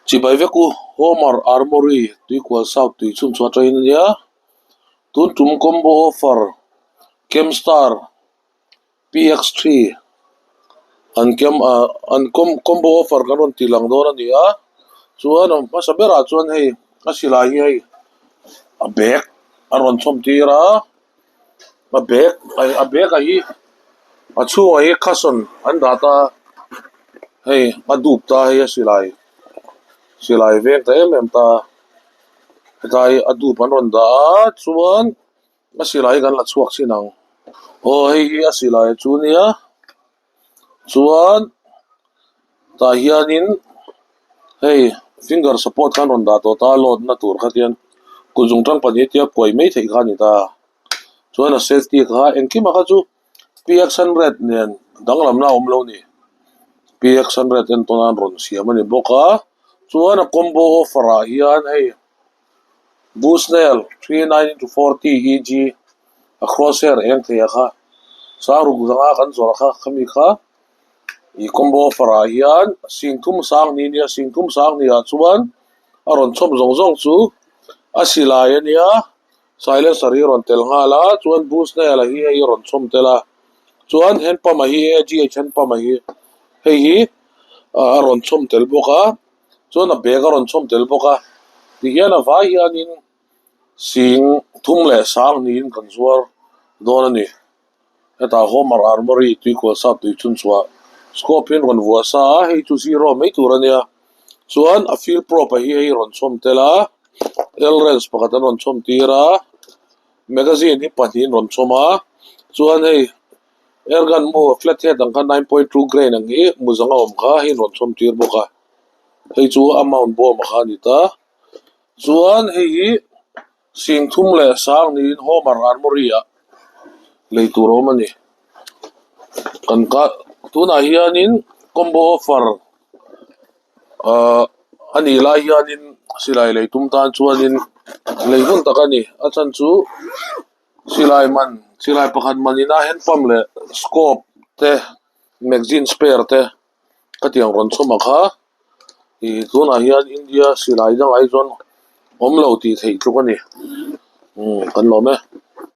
Chibai vek u, Homer Armory tuikual South tui chhun chhuah atangin a nia. Tun tum combo offer Kemstar PX3 an kem ah an combo offer kan rawn tih lang dawn a ni a. Chuan a hmasa berah chuan hei a silai hi hei a bag a rawn chhawm tir a. A bag a bag ah hi a chhungah hi cushion an dah ta a hei a dup ta hei a silai silai veng ta em em ta hetlai a dup an rawn dah a chuan a silai hi kan la chhuak chin ang aw hei hi a silai chu nia. Chuan tah hianin hei finger support kha an rawn dah tawh ta a load na tur kha tian kut zung tang pahnih tia kuai mai theih kha a ni ta chuan a safety kha engkim ah kha chu px hundred nen danglamna a awm lo a ni px hundred en tawn a an rawn siam a ni bawk a chuan a combo offer ah hian hei. Bushnell 39-40 EG a crosshair eng thei a kha sang ruk zanga kan zawrh kha khami kha ih combo offer ah hian sing thum sang ni nia sing thum sang ni ah chuan a rawn chhawm zawng zawng chu a silai a nia silencer hi a rawn tel nghal a chuan bushnell a hi hei a rawn chhawm tel a chuan hand pump a hi AGH hand pump a hi hei hi a rawn chhawm tel bawk a. Chuan a bag a rawn chhawm tel bawk a tihian a vai hianin sing thum leh sang niin kan zuar dawn a ni hetah Homer Armory tuikual sap tui chhun chhuah scope hi an rawn vuah sa a hei chu zero mai tur a nia chuan a field probe a hi hei rawn chhawm tel a L wrench pakhat an rawn chhawm tir a magazine hi pahnih an rawn chhawm a chuan hei. Airgun mu flat head ang kha 9.2 grain ang hi muzang a awm kha hei an rawn chhawm tir bawk a hei chu a mount bawm a kha a ni ta chuan hei hi sing thum leh sang niin Homer Armory ah lei tur a awm a ni kan kah tunah hianin combo offer ahh a nih lai hianin silai lei tum tan chuanin lei hun tak a ni a chhan chu. Silai man silai pakhat man ina hand pump leh scope te magazine spare te ka tiang rawn chhawm ang kha ih tunah hian India silai dangah hi chuan awm lo tih theih tluk a ni umm kan lawm e.